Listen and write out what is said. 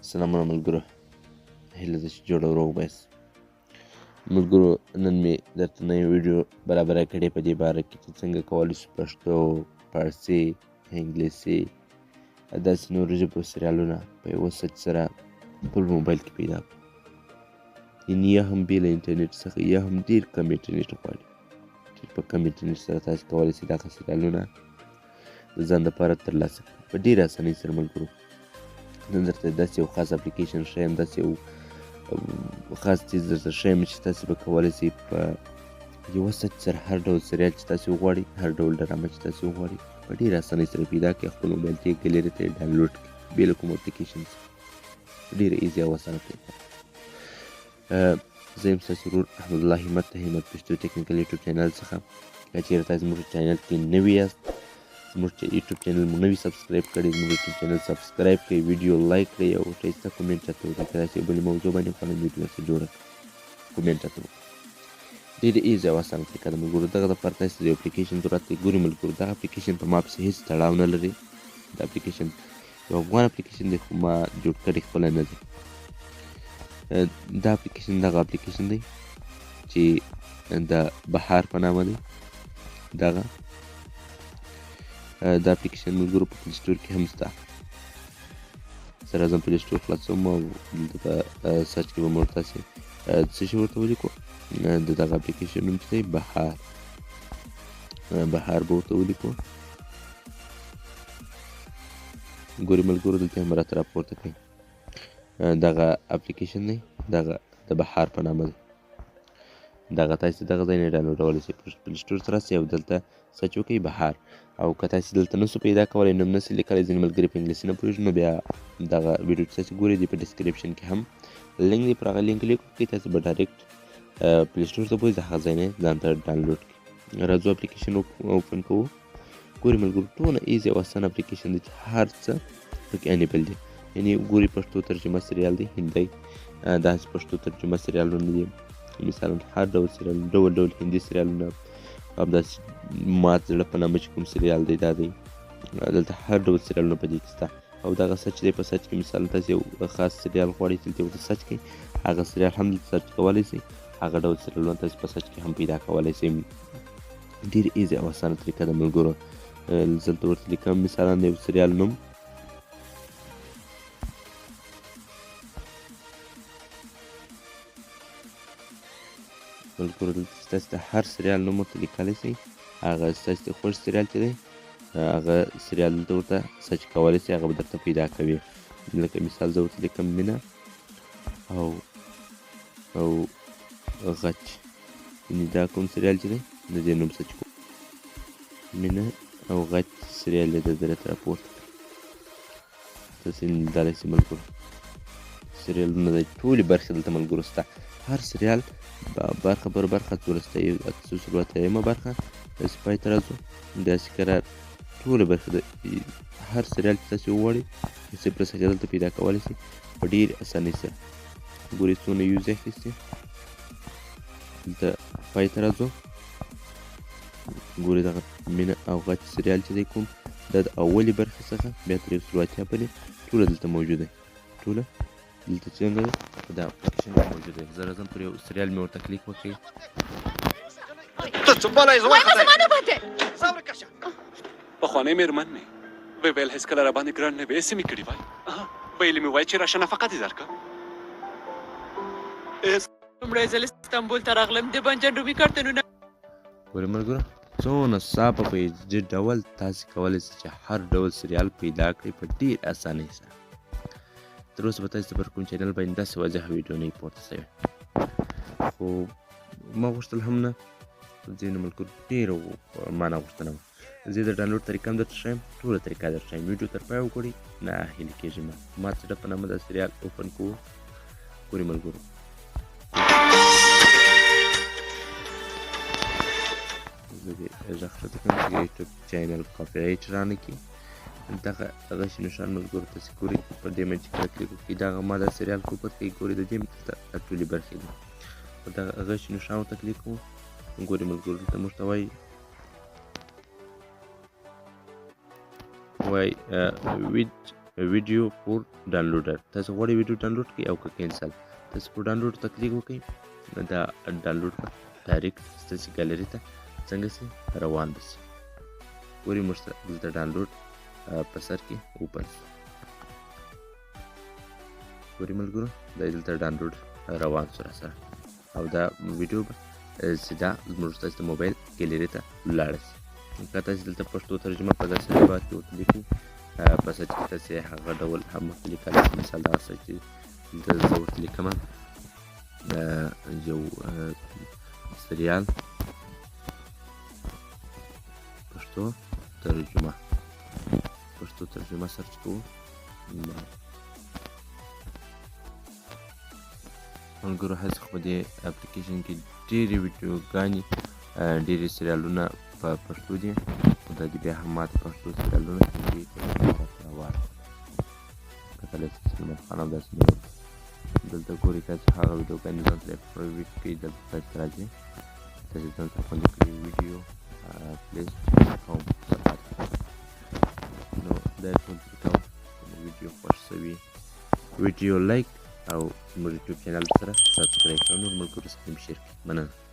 سلامونه ملګرو، هیله ده چې جوړ او روغ به یاست. ملګرو، نن مې درته نوې ویډیو برابره کړې په دې باره کې چې څنګه کولی شو پښتو، فارسي، انګلیسي او داسې نورو ژبو سریالونه په یوه سرچ سره خپل موبایل کې پیدا کړو. یعنې یا هم بې له انټرنیټ څخه، یا هم ډېر کم انټرنیټ غواړي. ډېر په کم انټرنیټ سره تاسو کولی شئ دغه سریالونه د ځان دپاره ترلاسه کړئ په ډېره اسانۍ سره. ملګرو، نن درته داسې یو خاص اپلیکیشن ښیم، داسې یو خاص څیز درته ښیم چې تاسې به کولی شئ په یوه سرچ سره هر ډول سریال چې تاسې وغواړئ، هر ډول ډرامه چې تاسې وغواړئ، په ډېره اسانۍ سره پیدا کړئ، خپل موبایل ته یې ګلیري ته یې ډاونلوډ کړئ بې له کوم اپلیکیشن څخه. ډېره ایزي او اسانه طریقه. زه یم ستاسو ورور احمدالله همت، د همت پښتو ټیکنیکل یوټیوب چینل څخه. که چېرې تاسو زموږ چینل کې نوي یاست، زموږ یوټیوب چینل مو نوي سبسکرایب کړئ، زموږ یوټیوب چینل سبسکرایب کړئ، ویډیو لایک کړئ او ښایسته کومنټ راته وکړئ. که داسې بلې موضوع باندې غواړم ویډیو درته جوړه کړم، کومنټ راته وکړئ. ډېره ایزي او اسانه طریقه ده ملګرو. دغه دپاره تاسو د یو اپلیکیشن ضرورت دی. ګوري ملګرو، دغه اپلیکیشن په ما پسې هېڅ تړاو نه لري. دا اپلیکیشن یو افغان اپلیکیشن دی، خو ما جوړ کړی خپله نه دی. دا اپلیکیشن دغه اپلیکیشن دی چې د بهار په نامه دی. دغه دا اپلیکیشن ملګرو په پلی سټور کې هم شته. زه راځم پلی سټور خلاصوم او دلته په سرچ کې به مو تاسې څه شي ورته ولیکو. د دغه اپلیکیشن نوم چې دی بهار، بهار به ورته ولیکو. ګوري ملګرو، دلته هم راته راپورته کوي. دغه اپلیکیشن دی، دغه د بهار په نامه دی. دغه تاسو دغه ځای نه ډاونلوډولی شئ. پلی سټور ته راسئ او دلته سرچ وکړئ بهار. او که تاسو دلته نسو پیدا کولی، نوم نسئ لیکلی، ځینې ملګري په انګلیسي نه پوهېږي، نو بیا دغه ویډیو چې تاسو ګورئ، دی په ډسکرپشن کې هم لینک دی، پر هغه لینک کلیک وکړئ، تاسو به ډایرکټ پلی سټور ته بوځي، هغه ځای نه ځان ته ډاونلوډ کړئ. راځو اپلیکیشن اوپن کوو. ګوري ملګرو، ټوله ایزي او اسانه اپلیکیشن دی چې هر څه پکې انیبل دی. یعنې ګوري، پښتو ترجمه سریال دی، هندی داسې پښتو ترجمه سریالونه دي، مثلا هر ډول سریال، ډول ډول هندي سریالونه، همداسې مات زړه په نامه چې کوم سریال دی دا دی. دلته هر ډول سریالونه په دې کې شته. او دغه سرچ دی، په سرچ کې مثلا تاسې یو خاص سریال غواړئ، دلته ورته سرچ کړئ، هغه سریال هم دلته سرچ کولی شئ. هغه ډول سریالونه تاسې په سرچ کې هم پیدا کولی شئ. ډېر ایزي او اسانه طریقه ده ملګرو. زه دلته ورته لیکم مثلا د یو سریال نوم. ملګرو، دلته ستاسو د هر سریال نوم ورته لیکلی شئ. هغه ستاسو د خوښ سریال چې دی، هغه سریال دلته ورته سرچ کولی شئ، هغه به درته پیدا کوي. لکه مثال زه ورته لیکم مینه او غچ، یعنې دا کوم سریال چې دی د دې نوم سرچ کوم، مینه او غچ سریال یې درته راپورته کړ. تاسې لیدلی شئ ملګرو، سریالونه د ټولې برخې دلته ملګرو شته. هر سریال برخه پر برخه څومره شته، یو 880مه برخه داسې پای ته راځو، داسې کرار ټولې برخې د هر سریال چې تاسې وغواړئ د صفر څخه دلته پیدا کولی شئ په ډېرې اسانۍ سره. ګورئ څونه یوز یې اخیستې. دلته پای ته راځو. ګورئ، دغه مینه او غچ سریال چې دی کوم، دا د اولې برخې څخه بیا تر 180 پورې ټوله دلته موجود دی. ټوله دلته څنګه دی په دا اپلیکیشن کې موجود دی. زه راځم پر یو سریال مې ورته کلیک وکړئ. ته څه بلا یې؟ وای زما نه باندې پخوانۍ مېرمن مې وی ویل هېڅکله را باندې ګران نه وې، څه مې کړي وای، ویلي مې وای چې راشه نفقه دې درکړم. لومړی ځل استانبول ته راغلم، د بنجن رومي کارتنونه. ګورئ ملګرو، څونه صافه په ایچ ډول تاسې کولی شئ چې هر ډول سریال پیدا کړئ په ډېر اسانۍ سره. تر اوسه به تاسې ته پر کوم چینل باندې داسې واضحه ویډیو نه وي پورته شوې، خو ما غوښتل هم نه، ځینو ملګرو ډېره مانه غوښتنه وه. زه د ډاونلوډ طریقه هم درته ښیم، ټوله طریقه درته ښیم. ویډیو تر پایه وګورئ، نه هیلې کېږئ مه. مات زړه په نامه دا سریال اوپن کوو. ګورئ ملګرو، زه دې غږ ښکته کړم چې یوټیوب چینل کاپي رایټ رانه کړي. دغه غشي نښان ملګرو تاسې ګورئ، پر دې باندې چې کله کلیک وکړئ، دغه ما دا سریال اوپن کړئ. ګورئ، د دې دلته ټولې برخې دي. په دغه غشي نښان ورته کلیک کوو. ګورئ ملګرو، دلته موږ ته وایي which ویډیو فور ډانلوډر. تاسو غواړئ ویډیو ډانلوډ کړئ او که کینسل، تاسو په ډانلوډ ته کلیک وکړئ، دا ډانلوډ به ډایرکټ ستاسو ګالري ته څنګه سي روان به سي. ګورئ موږ ته دلته ډانلوډ په سر کې اوپن سو. ګورئ ملګرو، دا دلته ډانلوډ روان سو راسره، او دا ویډیو به سیده زموږ ستاسو د موبایل ګالري ته ولاړه سي. که تاسو دلته پښتو ترجمه په داسې عبارت کې ورته لیکئ، په سرچ کې تاسې هغه ډول هم ورته لیکلی شئ. مثال دغه څه چې دلته زه ورته لیکم یو سریال پښتو ترجمه، پښتو ترجمه سرچ کوو. ملګرو هسې خو په دې اپلیکیشن کې ډېرې ویډیوګانې، ډېرې سریالونه په پښتو دي، خو دا دې بیا هم ماته پښتو سریالونه هندي ترجمه راته راواړول. کتلی شئ سلمان خان او داسې نور. دلته ګورئ تاسې هغه ویډیوګانې ځان سره پرایویټ کړئ، دلته تاسې ته راځي، تاسې ځان سره خوندي کړئ ویډیو پلیس هوم برباد. نو دا ټول طریقه وه. ویډیو خوښ سوي ویډیو لایک او زموږ یوټیوب چینل سره سبسکرایب او نور ملګرو سره هم شیر کړئ. مننه.